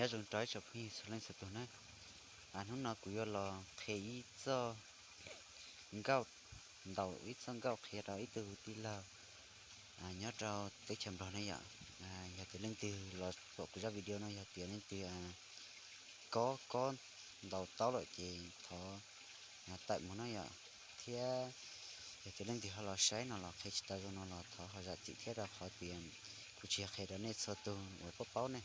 Nyob zoo rau ib tsoom phooj ywg txhua leej txhua tus na. Hnub no kuv yuav los qhia ib txoj nkauj, ntaus ib txoj nkauj qhia rau ib tug tij laug nyob rau teb chaws Nplog ne yom. Yog tias leej twg los pom kuv zaj video no, yog tias leej twg kob kob ntaus taub lawm ces thov tawm mus na yom. Thiab yog tias leej twg ho los saib no los qhia tsis tau zoo no los thov ho zam txim thiab, rau qhov tias kuv tsis yog qhia rau nej txhua tus uas paub paub ne.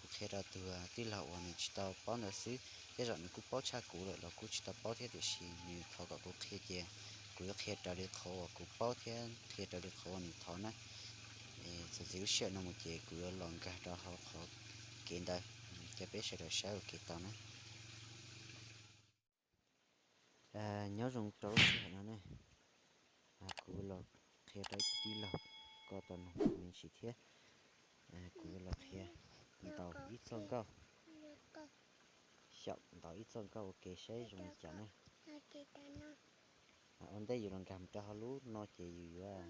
Kuv qhia rau tus tij laug uas nws tsis tau paub ntawd xwb, tej zaum nws kuj paub tshaj kuv lawm los kuj tsis tau paub thiab, tiam sis nws thov kom kuv qhia ces kuv yuav qhia raws li qhov uas kuv paub thiab qhia raws li qhov uas nws thov na. Txuas ntxiv lub sij hawm no mus ces kuv yuav los nkag rau hauv qhov kev ntawd, coj peb sawv daws saib ua kev tau na. Nyob zoo rau lub sij hawm no ne, kuv los qhia rau ib tug tij laug, koj tau nug me ntsis thiab. Kuv yuav los qhia ntaus ib txoj nkauj, xyaum ntaus ib txoj nkauj ua ke saib zoo li cas ne. Ua ntej yus los nkag mus rau hauv lub no ces yus yuav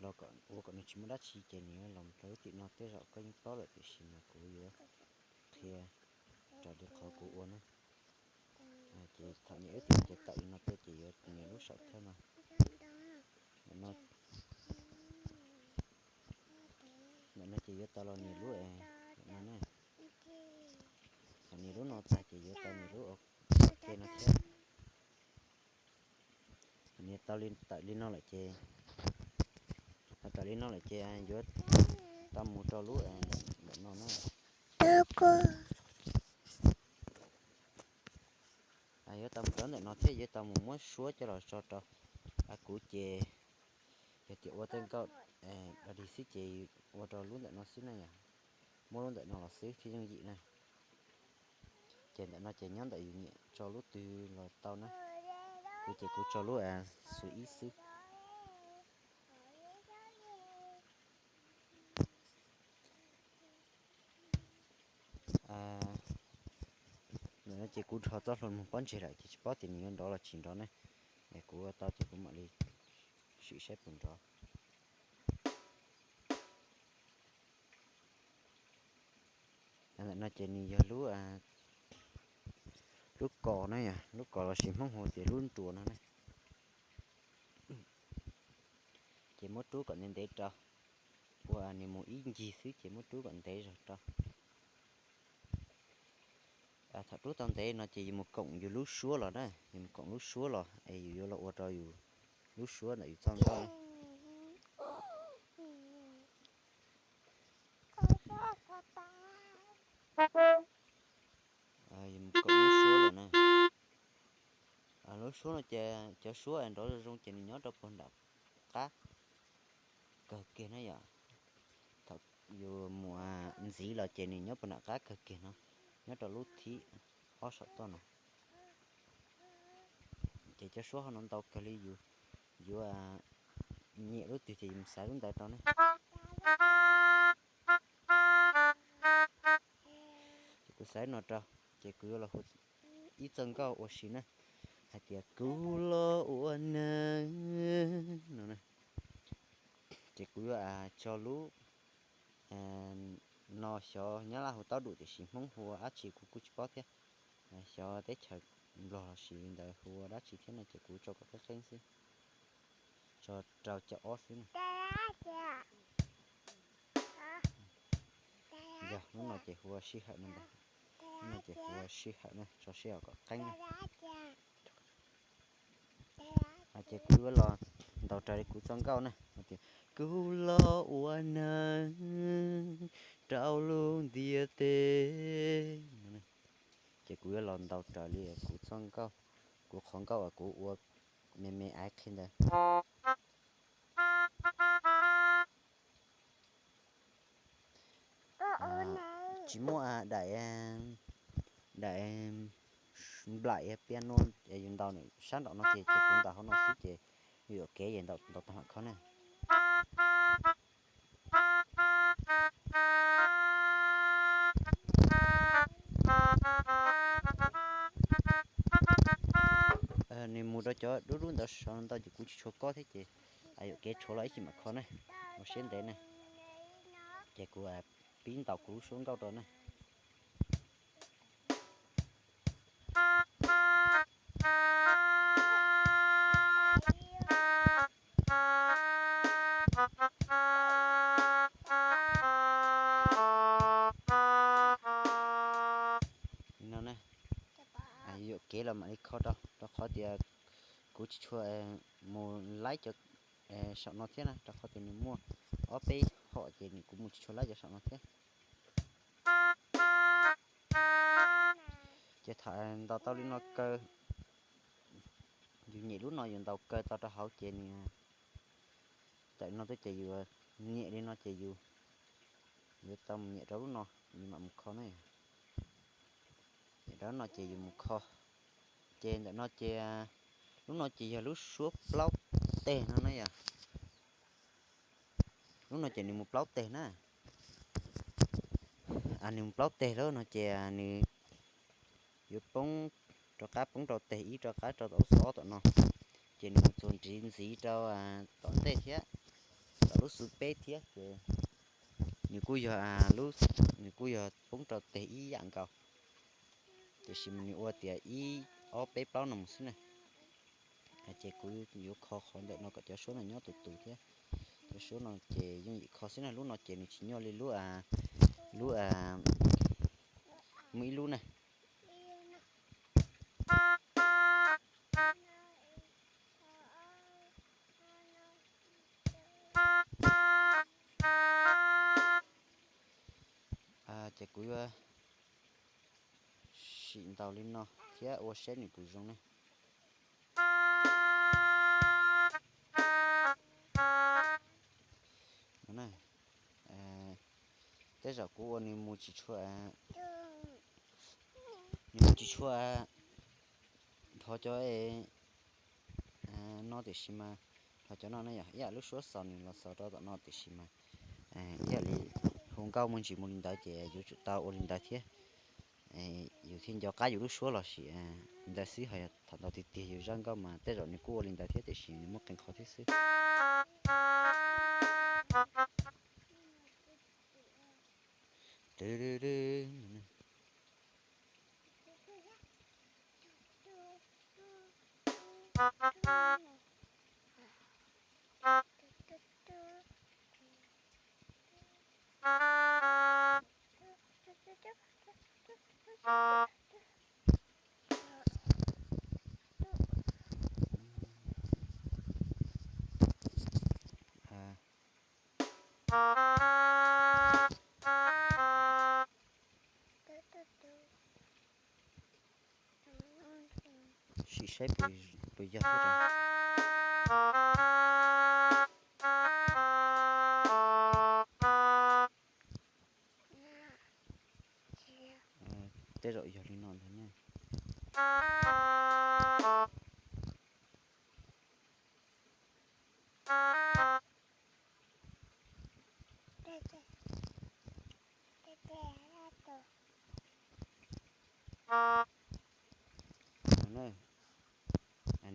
los, ua kom nws tsis muaj dab tsi ces nws yuav los rau lub tim no, tej zaum koj yeej paub lawm tiam sis mas kuv yuav qhia raws li qhov kuv ua na. Ces thaum nias lub tim ces tawm li no tuaj ces yuav nias lub saum thawj no. Ntawm no ces yuav tau los nias lub, ntawm no na. Thaum nias lub no tag ces yuav tau nias lub ua ke no thiab. Nias tau li tawm li no lawm ces, tawm li no lawm ces yuav tau mus rau lub ntawm no na. Yuav tau mus rau ntawm no thiab yuav tau mus muab suab coj los tso rau. Kuv ces yog tias ua tej nkauj dog dig xwb ces ua rau lub ntawm no xwb na yom. Muab lub ntawm no los xwb thiaj yooj yim na. Ces ntawm no ces nyob ntawm yus nyiam tso lub twg los tau na. Kuv ces kuv tso lub xuv ib xwb. Ntawm no ces kuv rho txoj hlua mus pob ntseg lawm ces tsis paub tias nws yuav nrov los tsis nrov ne. Kuv ua tau ces kuv mam li sim saib puas nrov. Ntawm no ces nws yog lub, lub kos na yom, lub kos lossis Hmoob hu tias lub nruas no na. Ces muab rub kom ntev ntev rau, ua nws mus ib ncig xwb ces muab rub kom ntev zog rau. Thaum rub tau ntev no ces yus mus koom yus lub suab los na, yus mus koom lub suab los es yus yuav los ua rau yus lub suab ntawm yus txoj nkauj. Yus mus koom lub suab los na. Lub suab no ces cov suab nrov zoo zoo ces nws nyob rau puag nram qab kawg kiag na yom. Thaum yus mus ntxiv los ces nws nyob puag nram qab kawg kiag no, nyob rau lub thib ob saum toj no. Ces cov suab ho no ntau kawg li, yus yuav nyiam lub twg ces yus mus xaiv lub ntawd rau ne. Ces kuv xaiv no rau, ces kuv yuav los hu ib txoj nkauj ua si na, hais tias kuv los ua neeg no. Ces kuv yuav tso lub no, xyov Nyab Laj hu taub dum tiam sis Hmoob hu ua dab tsi kuv kuj tsis paub thiab. Xyov teb chaws Nplog lossis ntawd hu ua dab tsi thiab no ces kuv tso kom qeeb qeeb xwb, tso rau caum ob xwb na. Yog lub no ces hu ua sij hawm no ntag. Lub no ces hu ua sij hawm na, tso sij hawm kom qeeb na. Ces kuv yuav los ntaus raws li kuv txoj nkauj na, tias kuv los ua neeg rau lub ntiaj teb. Ces kuv yuav los ntaus raws li kuv txoj nkauj, kuv qhov nkauj uas kuv ua me me aiv qhi ntawd. Tsis muaj daim, daim nplaim piano es yus ntaus sab nraum no ces, ces kuv ntaus hauv no xwb ces yus yuam kev es ntaus tau hom kho ne. Nws mus rau cov dub dub ntawd saud ntau ces kuv tsis tshua kob thiab ces yuam kev tshuav los ib chim mam kho ne, ua siab ntev ne. Ces kuv pib ntaus kuv lub suab nkauj rau ne. Li no ne, yuam kev los mam li kho rau, rau qhov tias kuv tsis tshua mus laib cov saum no thiab na, rau qhov tias nws muaj ob peb hom ces kuv mus tsis tshua laib cov saum no thiab. Ces thaum ntaus tau li no kaw, yus nyem lub no yus ntaus kaw tau rau hauv ces nws tawm no tuaj ces yus nyem li no ces yus yuav tau mus nyem rau lub no, yus mam mus kho na. Nyem rau lub no ces yus mus kho. Ces ntawm no ces, lub no ces yog lub suab plaub teg no na yom. Lub no ces nws mus plaub teg na. Nws mus plaub teg lawm no ces nws yuav poob rov qab poob rau teg ib rov qab rau tom lub xub ob tom no. Ces nws mus txuas ntsiv ntxiv rau tom ntej thiab, tom lub xub peb thiab ces nws kuj yog, nws kuj yog poob rau teg ib yam nkaus, tiam sis mas nws ua tias ib ob peb plaub no mus xwb na. Ces kuv yuav kho qhov ntawm no kom cov suab no nyob tus tus thiab. Cov suab no ces yooj yim kho xwb na, lub no ces nws tsis nyuaj li lub, lub, muaj ib lub na. Ces kuv yuav sim ntaus li no thiab ua saib nws puas zoo ne. Tej zaum kuv ua nws mus tsis tshua, nws mus tsis tshua nrov cov no tiam sis mas, nrov cov no ne yog ib yam lub suab xaus nws los xaus rau tom no tiam sis mas ib yam li hu nkauj muaj ntsis mus li ntawd ces yuav tsum tau ua li ntawd thiab. Yus thiaj nco qab yus lub suab los sis li ntawd xwb, ho yog thaum ntau tiag tiag yus zaj nkauj mas tej zaum nws kuj ua li ntawd thiab tiam sis nws muaj qee qhov thiab xwb. Sim saib puas yog thiab. Tej zaum yog li no ntag ne.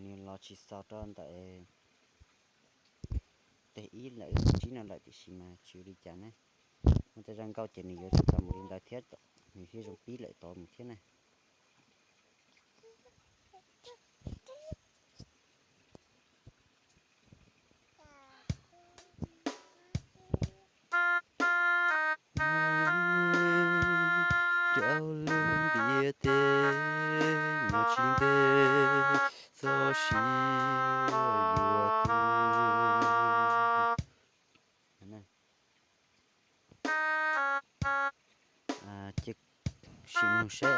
Nws los tsis xaus rau ntawm teg ib lawm, tsib no lawm tiam sis mas tsis ua li cas ne. Muaj tej zaj nkauj ces nws yuav tsum tau mus li ntawd thiab, nws thiaj zoo pib lawm tod mus thiab ne. Rau lub ntiaj teb no tsis ntev txoj sia yuav tuag. Sim nug seb.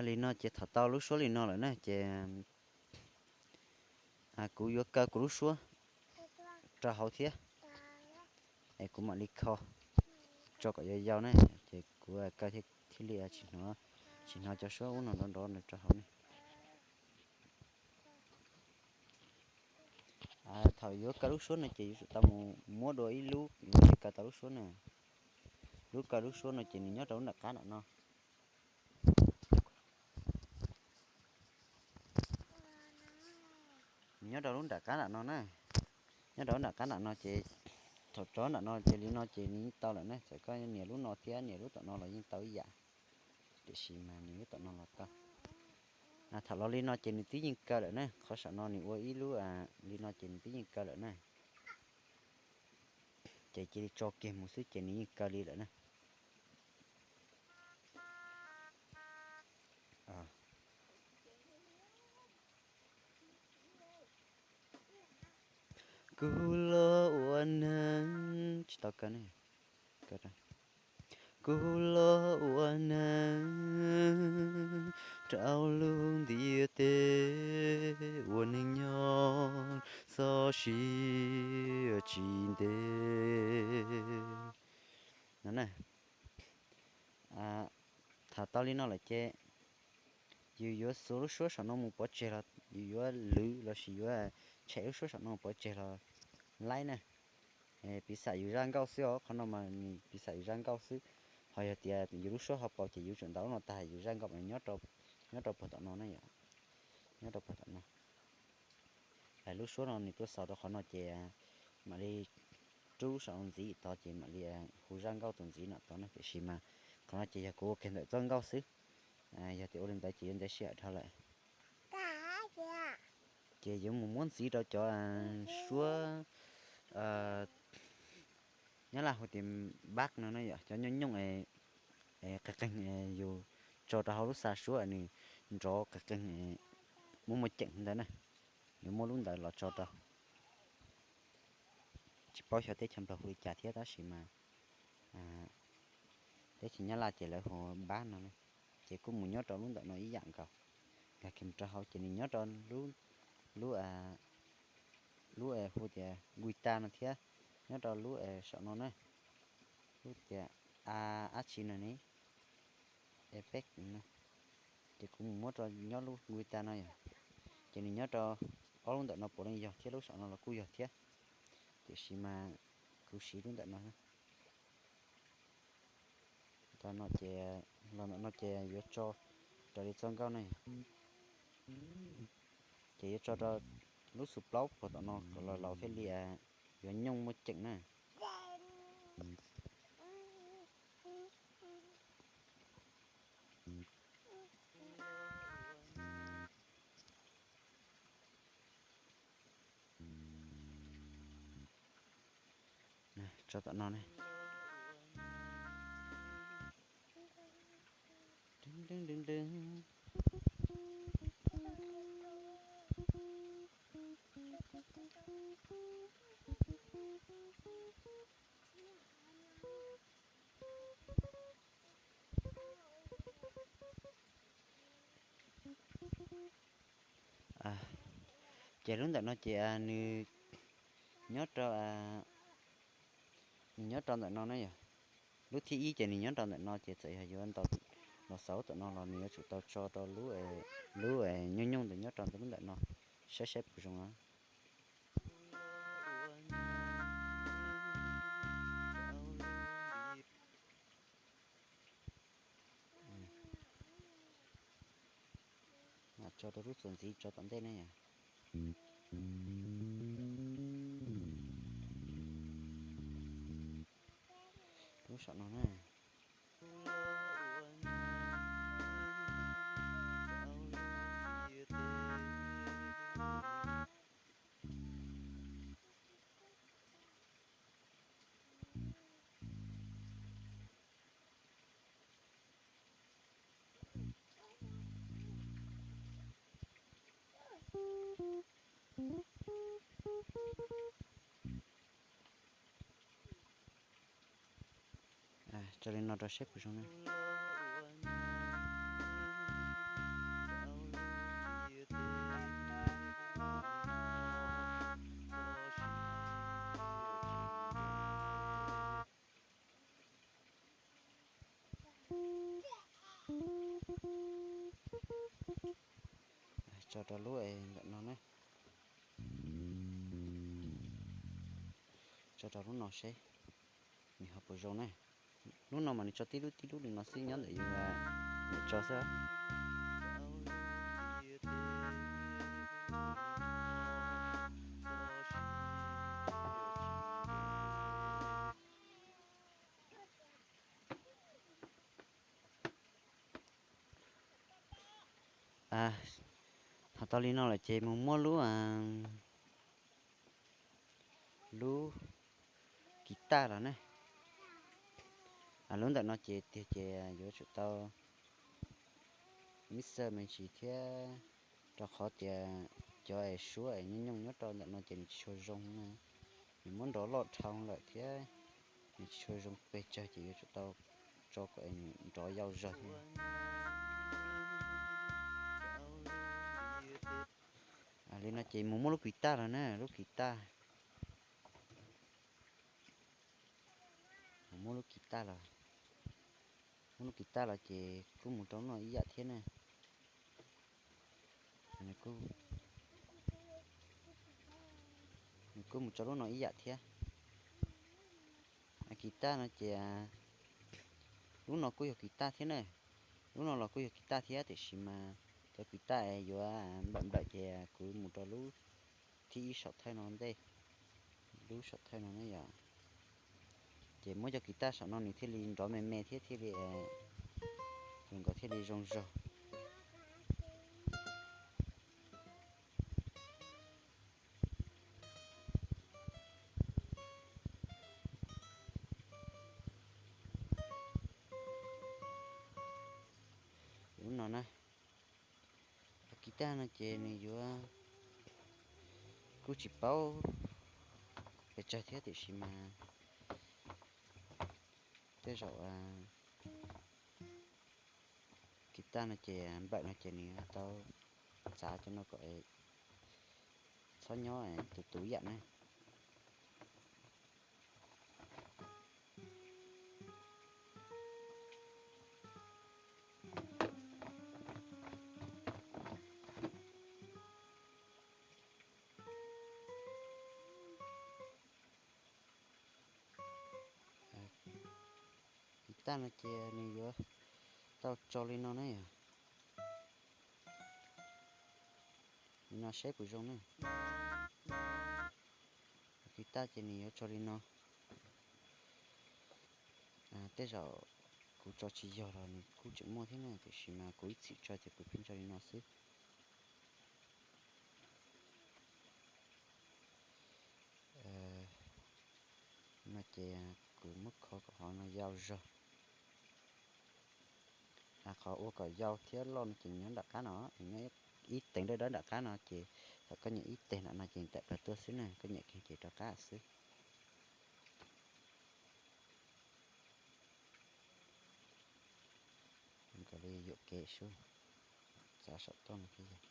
Li no ces thaum tau lub suab li no lawm na ces kuv yuav kaw kuv lub suab rau hauv thiab, es kuv mam li kho tso kom yau yau na, ces kuv kaw thiaj li tsis hnov, tsis hnov cov suab ub no nrov nrov rau hauv ne. Thaum yuav kaw lub suab no ces yuav tsum tau mus muab dua ib lub yuav thiaj kaw tau lub suab na. Lub kaw lub suab no ces nws nyob rau lub nram qab nram no. Nws nyob rau lub nram qab nram no na. Nyob rau lub nram qab nram no ces Thaum tso nram no ces li no ces nws yeej tau lawm na, txawm koj nias lub no thiab nias lub tom no los yeej tau ib yam, tiam sis mas nws lub tom no los tau. Thaum los li no ces nws twb yeej kaw lawm na, qhov saum no nws ua ib lub li no ces nws twb yeej kaw lawm na. Ces cia li tso kiag mus xwb ces nws yeej kaw li lawm na. Kuv los ua neeg, tsis tau kaw ne. Kuv los ua neeg rau lub ntiaj teb, ua neeg nyob txoj sia tsis ntev no na. Tham tau li no lawm ces yus yuav xuas lub suab saum no mus pov tseg los yus yuav lwv lossis yuav tshem lub suab saum no mus pov tseg los laib na. Piv xam yus zaj nkauj xwb os, qhov no mas nws piv xam yus zaj nkauj xwb. Ho yog tias yus lub suab ho paus ces yus tsum ntaus lub no tag yus zaj nkauj mas nyob rau puag tom no na yom, nyob rau puag tom no. Lub suab no nws tuaj xaus rau qhov no ces mam li rub saum no ntxiv tod ces mam li hu zaj nkauj tus ntxiv no tod na, tiam sis mas qhov no ces yog kuv ua kiag ntawm txoj nkauj xwb. Yog tias ua li ntawd ces yuav ntev sij hawm dhau lawm. Ces yuav mus muab ntxiv rau cov suab Nyab Laj hu tias bass no na yom, cov nyooj nyooj qeeg qeeg, yus tso rau hauv lub xa suab nws nrov qeeg qeeg, muaj muaj ceem ntawd na. Yuav muab lub ntawd los tso rau. Tsis paub xyov teb chaws Nplog hu li cas thiab tab sis mas teb chaws Nyab Laj ces lawv hu bass no na. Ces kuj mus nyob rau lub ntawm no ib yam nkaus. Nkag kiag mus rau hauv ces nws nyob rau lub, lub hu tias guitar no thiab, nyob rau lub saum no na, lub tias a dab tsi no ne, effect no. Ces kuv mus muab rau nyob lub guitar no yog, ces nws nyob rau ob lub ntawm no puav leej yog thiab, lub saum no los kuj yog thiab, tiam sis mas kuv siv lub ntawm no. Tau no ces los ntawm no ces yuav tso raws li txoj nkauj ne. Ces yuav tso rau lub xus plaub puag tom no kom los laus thiaj li yuav nyooj muaj ceem na. Tso tom no ne. Ces lub ntawm no ces nws nyob rau, nws nyob rau ntawm no na yog. Lub thib ib ces nws nyob rau ntawm no ces txawm yog yuav ntaus los xauv tom no los nws yuav tsum tau tso rau lub, lub nyooj nyooj ntawd nyob rau lub ntawm no, saib saib puas zoo na. Tso rau lub txuas ntxiv tso tom ntej ne yom. Lub saum no na. Tso li no rau seb puas zoo na. Tso rau lub ntawm no na. Tso rau lub no seb nws ho puas zoo na. Lub no mas nws tso tib lub tib lub li no xwb nyob ntawm yus tso xwb. Thaum tau li no lawm ces mus muab lub, lub kiv taj los ne. Lub ntawm no ces tiag ces yuav tsum tau mixer me ntsis thiab, rau qhov tias cov es suab es nyooj nyooj nyob rau ntawm no ces nws tsis tshua zoo na. Nws muab nrov loj dhau lawm thiab nws tsis tshua zoo pes tsawg ces yuav tsum tau tso kom es nws nrov yau zog thiab. Li no ces mus muab lub kiv taj los na, lub kiv taj. Mus muab lub kiv taj los, muab lub kiv taj los ces kuj mus rau lub no ib yam thiab na. Nws kuj mus rau lub no ib yam thiab. Kiv taj no ces lub no kuj yog kiv taj thiab na. Lub no los kuj yog kiv taj thiab tiam sis mas cov kiv taj yuav nplawm nplawm ces kuv mus rau lub thib ib saum thawj no ntej, lub saum thawj no ne yom. Ces muab cov kiv taj saum no nws thiaj li nrov me me thiab thiaj li, nkaus thiaj li zoo zog. Lub no na, kiv taj no ces nws yuav, kuj tsis paub pes tsawg thiab tiam sis mas tej zaum kiv taj no ces nplawm no ces nws tau txav cov no kom txhob nyob tus tus yam ne. Kiv taj no ces nws yuav tau tso li no ne yom. Li no saib puas zoo ne. Kiv taj ces nws yuav tso li no. Tej zaum kuv tso tsis yog los nws kuj tseem muaj thiab na, tiam sis mas kuv ib txhis tso ces kuv pheej tso li no xwb. No ces kuv muab kho kom qhov no yau zog. Qhov ua kom yau thiab loj no ces nyob nram qab no, nyob ib teev dawb dawb nram qab no ces thaum koj nyem ib teg nram no ces tawm plaws tuaj xwb na, koj nyem kiag ces rov qab xwb. Kom li yuam kev sub, txav saum toj no thiab yog.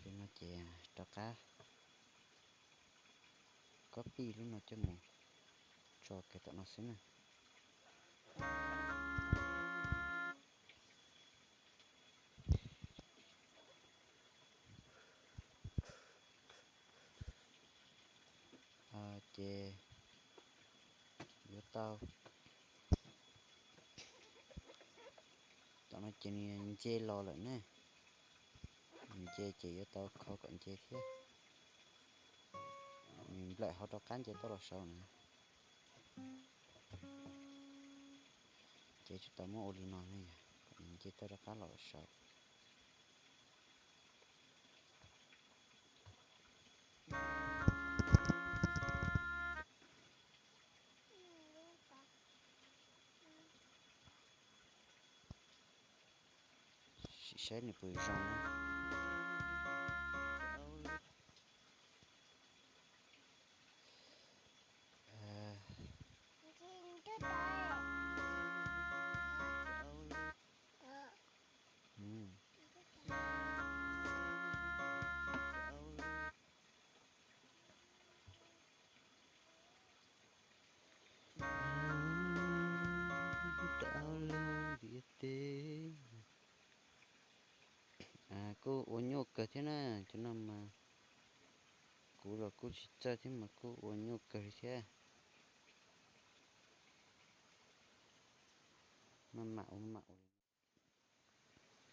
Li no ces rov qab copy lub no coj mus tso kiag tom no xwb na. Ces yuav tau, tom no ces nws nce los lawm ne. Nws nce ces yuav tau kho kom nce thiab. Nws nplawm hauv rov qab nce toj los saud na. Ces tsis tau muab ua li no ne yog kom nws nce toj rov qab los saud. Sim saib nws puas zoo. Kuj ua nyuaj kawg thiab na, cov no mas kuv los kuj tsis txawj thiab mas kuj ua nyuaj kawg li thiab. Maj mam ua maj mam ua li no.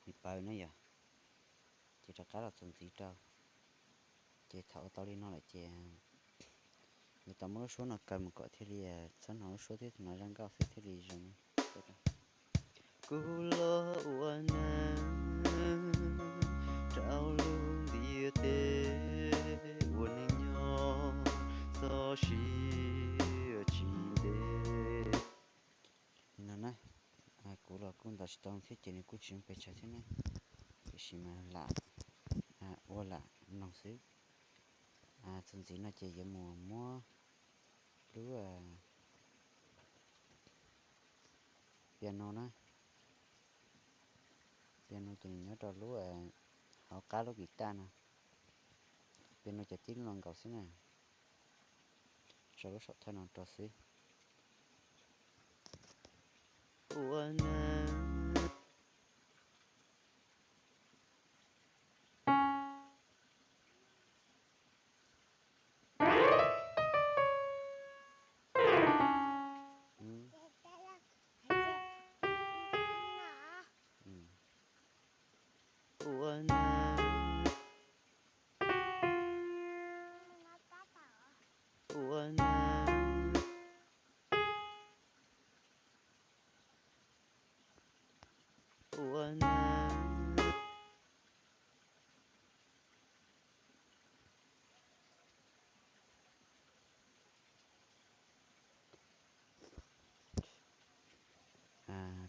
Nws pawv na yog, ces rov qab los txuas ntxiv rau. Ces thaum ua tau li no lawm ces yuav tau muab lub suab no kaw mus kom thiaj li txhob hnov lub suab thiab hnov zaj nkauj xwb thiaj li zoo. Kuv los ua neeg rau lub ntiaj teb, ua neeg nyob txoj sia tsis ntev. Li no na, kuv los kuj ntaus tsis tau thiab ces nws kuj tsis zoo pes tsawg thiab na, tiam sis mas lam ua lam mloog xwb. Txuas ntxiv no ces yuav mus muab lub piano na, piano ces nws nyob rau lub hauv qab lub guitar no, piano ces tib lub no nkaus xwb na, tso lub saum thawj no rau xwb.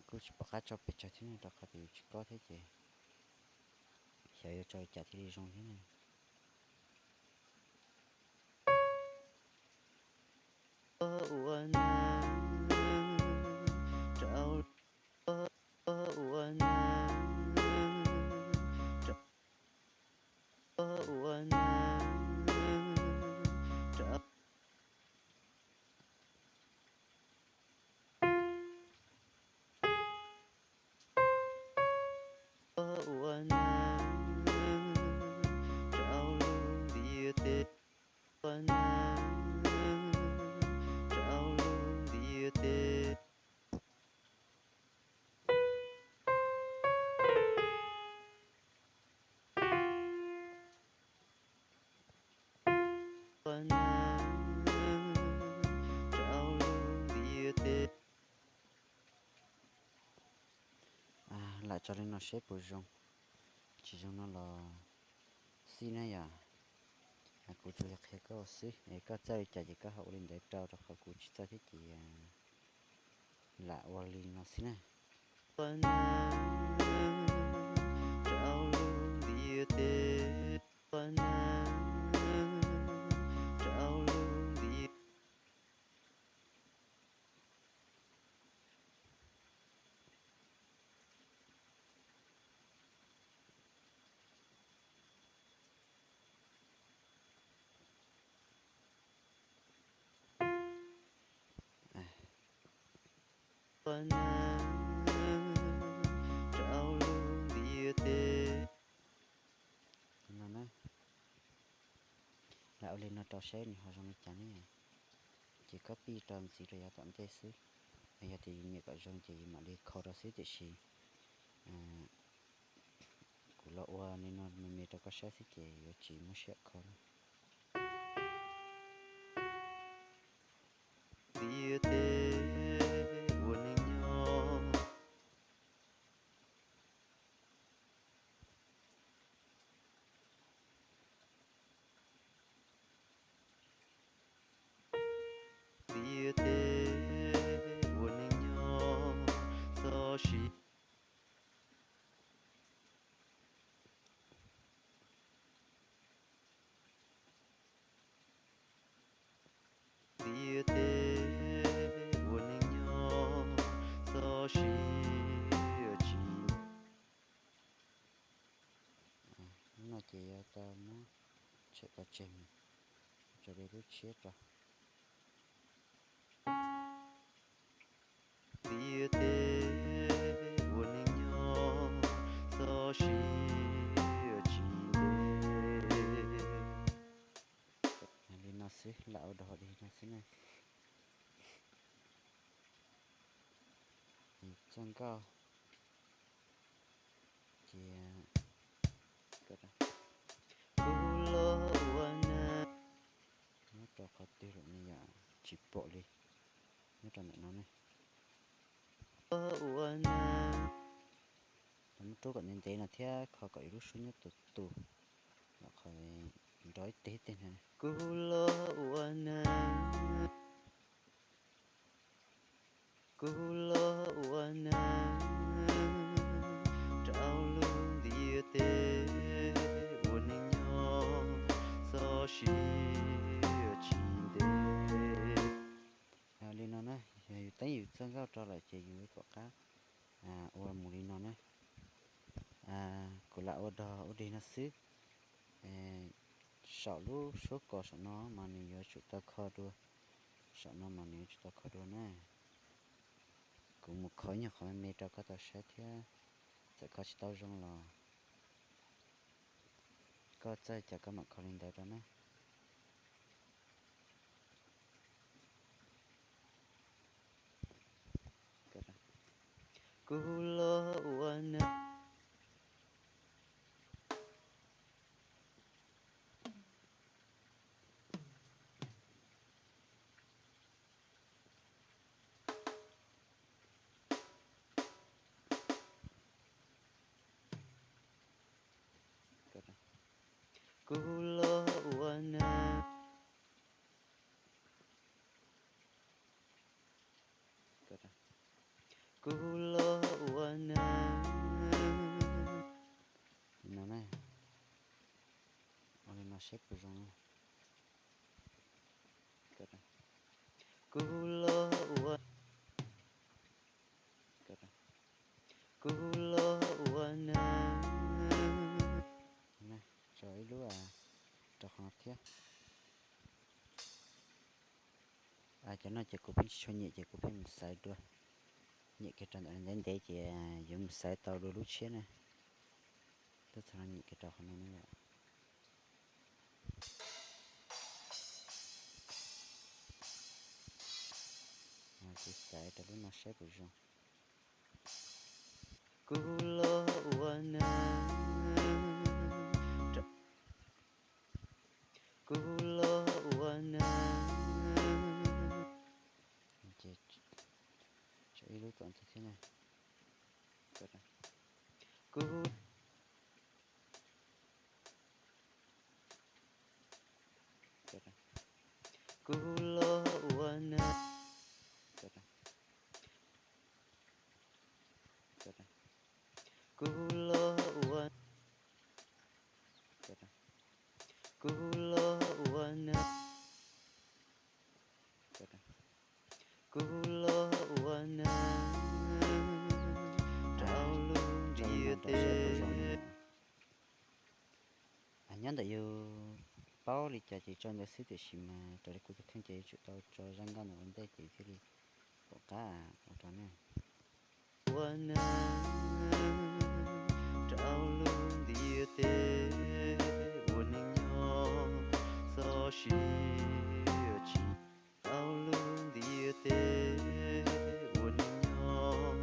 Kuj tsis pom qab tso pes tsawg thiab ne, rau qhov tias yus tsis kob thiab ces xyov yuav tso li cas thiaj li zoo thiab ne. Ua neeg rau lub ntiaj teb, ua neeg rau lub ntiaj teb. Ua neeg rau lub ntiaj teb. Lam tso li no seb puas zoo, tsis zoo no los xij na yom. Kuv tsuas yog qhia koj xwb es koj txawj li cas ces koj ho ua li ntawd rau, rau qhov kuv tsis txawj thiab ces lam ua li no xwb na. Ua neeg rau lub ntiaj teb, ua neeg rau lub ntiaj Ua neeg rau lub ntiaj teb. Lam ua li no rau seb nws ho zoo li cas ne. Ces copy rau ntxiv rau yav tom ntej xwb. Yog tias yus nyiam kom zoo ces yus mam li kho rau xwb, tiam sis kuv los ua li no me me rau koj saib xwb ces yuav tsis muab siab kho lawm. Ntiaj teb ua neeg nyob. Ntiaj teb ua neeg nyob txoj sia. Ntiaj teb ua neeg nyob txoj sia tsis. Lub no ces yuav tau muab tshem pov tseg mus, tso li lub tshiab rau. Ntiaj teb ua neeg nyob txoj sia tsis ntev. Li no xwb, lam ua dog dig no xwb na. Txoj nkauj ces kuv los ua neeg. Nyob rau qhov twg lawm ne yom, tsis pom li. Nyob rau ntawm no ne. Ua neeg Lub kom ntev ntev no thiab kho kom yus lub suab nyob tus tus, los qhov nrov ib teg ib teg na. Kuv los ua neeg, kuv los ua neeg, rau lub ntiaj teb ua neeg nyob txoj sia tsis ntev. Li no na, yog yus teeb yus txoj nkauj rau lawm ces yus yuav tom qab ua mus li no na. Kuv lam ua dog ua dig no xwb. Saum lub suab kos saum no mas nws yuav tsum tau kho dua, saum no mas nws yuav tsum tau kho dua na. Kuv mus kho ib nyuag qhov me me rau koj tau saib thiab, txawm kho tsis tau zoo los koj txawj cas koj mam kho li ntawd rau na. Kuv los ua neeg. Kuv los ua neeg, kuv los ua neeg. Li no na, ua li no seb puas zoo. Kuv los ua, kuv los ua neeg. Tso ib lub rau qhov no thiab. Cov no ces kuv pheej tsis tshua nyiam ces kuv pheej mus xaiv dua. Nyiam kiag rau ntawm ntev ntev ces yuav mus xaiv tau dua lub tshiab na. Tuaj txog no nyiam kiag rau qhov no na yom. Kuv xaiv rau lub no saib puas zoo. Kuv los ua neeg, kuv los ua neeg. Ces tshuav ib lub tom ntej thiab na. Kuv, kuv los ua neeg, kuv los ua, kuv los ua neeg, kuv los ua neeg rau lub ntiaj teb. Nyob ntawm yus paub li cas ces tso ntawd xwb, tiam sis mas raws li kuv tus kheej ces yuav tsum tau tso zaj nkauj ntawd ua ntej ces thiaj li pom qab ua rau nej. Ua neeg rau lub ntiaj teb ua neeg nyob txoj sia tsis, rau lub ntiaj teb ua neeg nyob,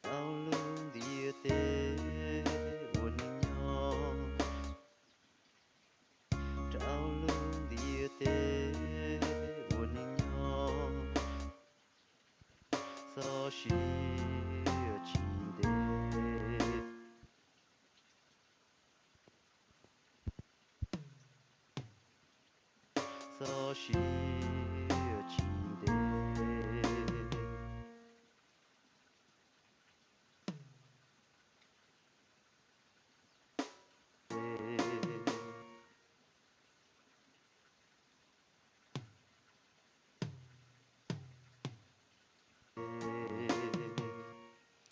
rau lub ntiaj teb ua neeg nyob, rau lub ntiaj teb ua neeg nyob txoj sia tsis ntev. Txoj sia tsis ntev.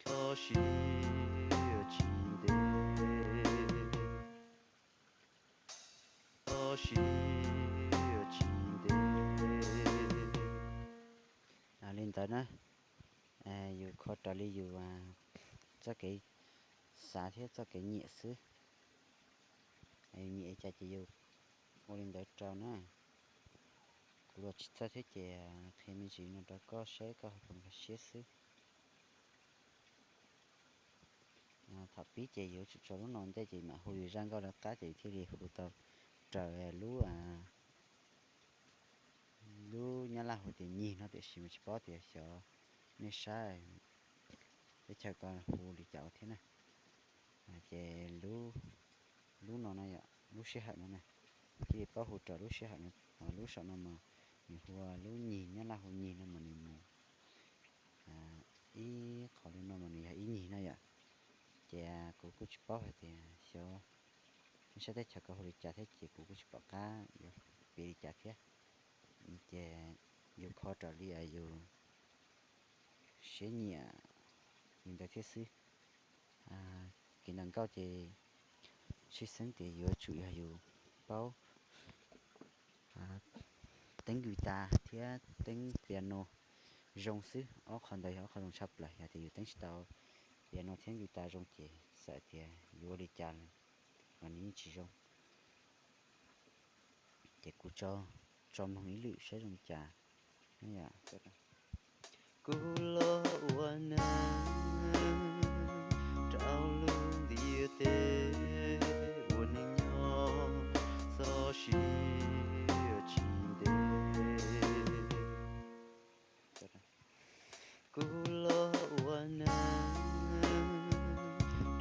Txoj sia tsis ntev. Txoj sia tsis ntev. Li ntawd na, yus kho raws li yus txoj kev xav thiab txoj kev nyiam xwb. Yus nyiam li cas ces yus ua li ntawd rau na. Kuv los tsis txawj thiab ces qhia me ntsis no rau koj saib koj ho puas nkag siab xwb. Thaum pib ces yuav tsum tso lub no ntej ces mam hu yus zaj nkauj rov qab ces thiaj li hu tau raws lub, lub Nyab Laj hu tias nyig no, tiam sis mas tsis paub tias xyov nej saib teb chaws ko hu li cas thiab na. Ces lub no na yom, lub sij hawm no na, cia li paub hu rau lub sij hawm no, lub saum no mas nws hu ua lub nyig, Nyab Laj hu nyig no mas nws mus ib qho li no mas nws yog ib nyig na yom. Ces kuv kuj tsis paub hais tias xyov nej sab teb chaws ko hu li cas thiab ces kuv kuj tsis pom qab yuav piav li cas thiab. Ces yus kho raws li yus siab nyiam li ntawd thiab xwb. Kev ntaus nkauj ces tshwj xeeb tias yuav tsum yog yus paub teeb guitar thiab teeb piano zoo xwb, ob qho ntawd yog ob qho zoo tshaj plaws. Yog tias yus teeb tsis tau piano thiab guitar zoo ces txawm tias yuav ua li cas los nws yeej tsis zoo. Ces kuv tso mloog ib lwm saib zoo li cas. Kuv los ua neeg rau lub ntiaj teb, ua neeg nyob txoj sia tsis ntev. Kuv los ua neeg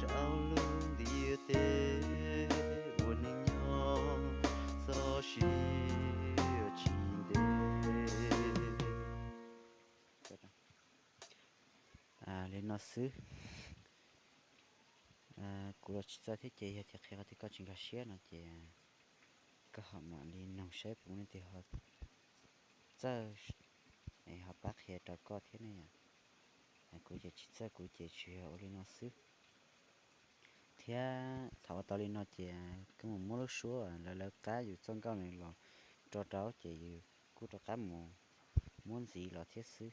rau lub ntiaj teb, ua neeg nyob txoj sia tsis ntev. Li no xwb. Kuv los tsis txawj thiab ces yog tias qhia qhov twg koj tsis nkag siab no ces koj ho mam li noog saib puas muaj leej twg ho txawj es ho pab qhia rau koj thiab ne yom. Kuv ces tsis txawj, kuv ces tsuas yog ua li no xwb. Thiab thaum ua tau li no ces koj mus muab lub suab lawv lawv qab yus txoj nkauj no los rau rau ces yus kuj rov qab mus muab ntxiv los thiab xwb.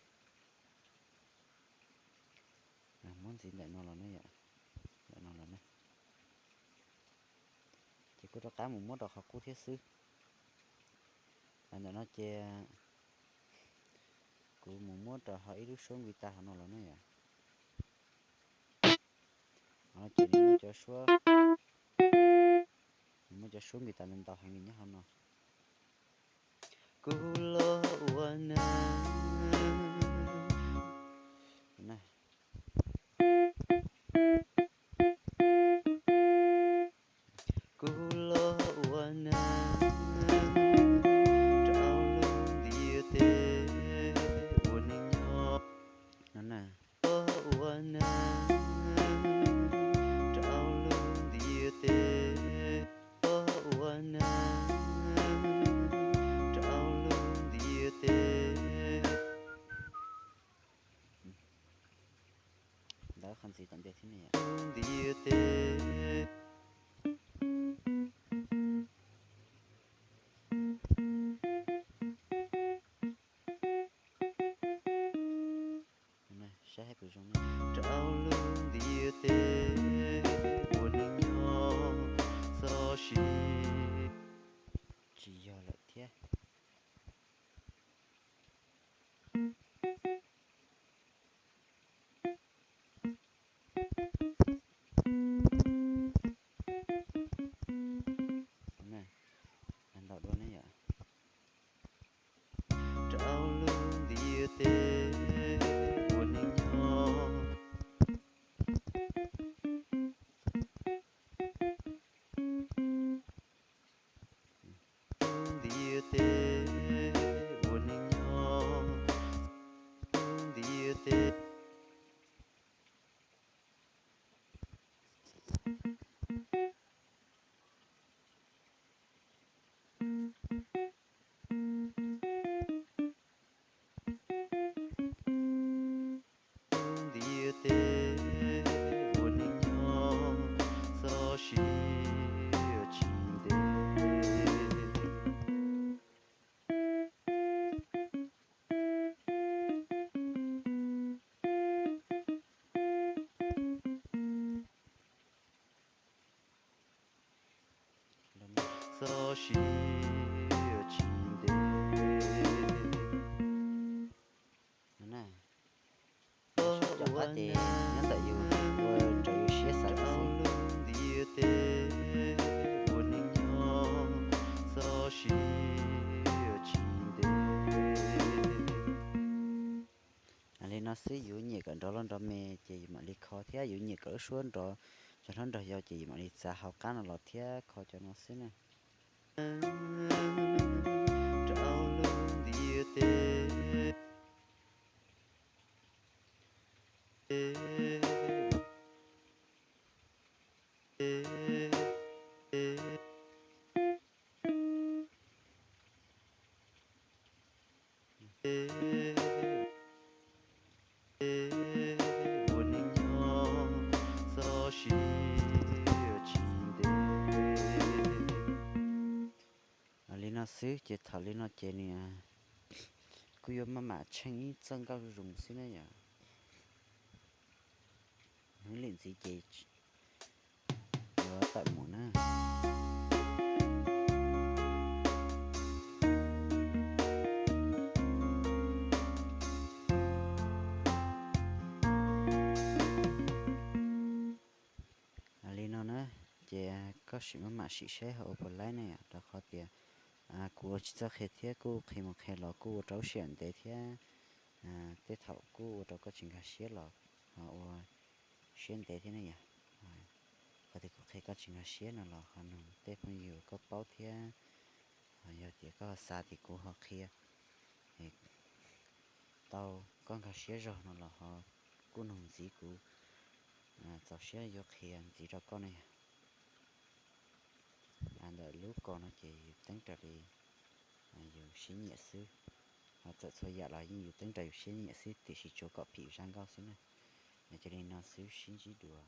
Muab ntxiv ntawm no los ne yom, ntawm no los ne. Ces kuj rov qab mus muab rau qhov qub thiab xwb. Ntawm no ces kuv mus muab rau hauv ib lub suab nqi tas hauv no los ne yom. Ces nws muaj cov suab, nws muaj cov suab nqi tas ntau ntau heev li nyob hauv no. Kuv los ua neeg. Kuv los ua neeg rau lub ntiaj teb, ua neeg nyob. Los ua neeg rau lub ntiaj teb, los ua neeg rau lub ntiaj teb. Ntawd qhov ntxiv tom ntej thiab ne yom. Ntiaj teb. Saib puas zoo. Rau lub ntiaj teb, ua neeg nyob txoj sia. Tsis yog lawm thiab. Ntau dua ne yom. Rau lub ntiaj teb, ua neeg nyob. Ntiaj teb, ua neeg nyob. Ntiaj teb. Ntiaj teb, ua neeg nyob txoj sia tsis ntev. Txoj sia tsis ntev. Cov qab ces nyob ntawm yus ua raws yus siab xav xwb. Ntiaj teb, ua neeg nyob txoj sia tsis ntev. Li no xwb, yus nyiam Nrov los nrov me ces yus mam li kho thiab, yus nyiam kom lub suab nrov tag nrho nrog yau ces yus mam li txav hauv qab no los thiab kho cov no xwb na. Rau lub ntiaj teb. Ua neej nyob txoj sia tsis ntev. Li no xwb ces thaum li no ces nws kuj yuav maj mam tsheej ib txoj nkauj zoo xwb na yom. Ib lwm ntxiv ces yuav tawm mus na. Li no na, ces koj sim maj mam sim seb ho ua puas laib ne yom, rau qhov tias kuv ua tsis txawj qhia thiab kuj qhia mus qhia los kuj ua rau lub sij hawm ntev thiab. Tej thaum kuj ua rau koj tsis nkag siab los ho ua siab ntev thiab ne yom. Qhov tias kuv qhia koj tsis nkag siab no los ho nug tej phooj ywg koj paub thiab. Yog tias koj xav tias kuv ho qhia tau koj nkag siab zog no los ho kuj nug ntxiv, kuv txaus siab yuav qhia ntxiv rau koj ne yom. Ntawm lub ko no ces yus teeb raws li yus siab nyiam xwb. Ho txawm txhua yam los yeej yus teeb raws yus siab nyiam xwb, tiam sis tsuas kom phim zaj nkauj xwb na. Cia li no xwb, sib ntsib dua.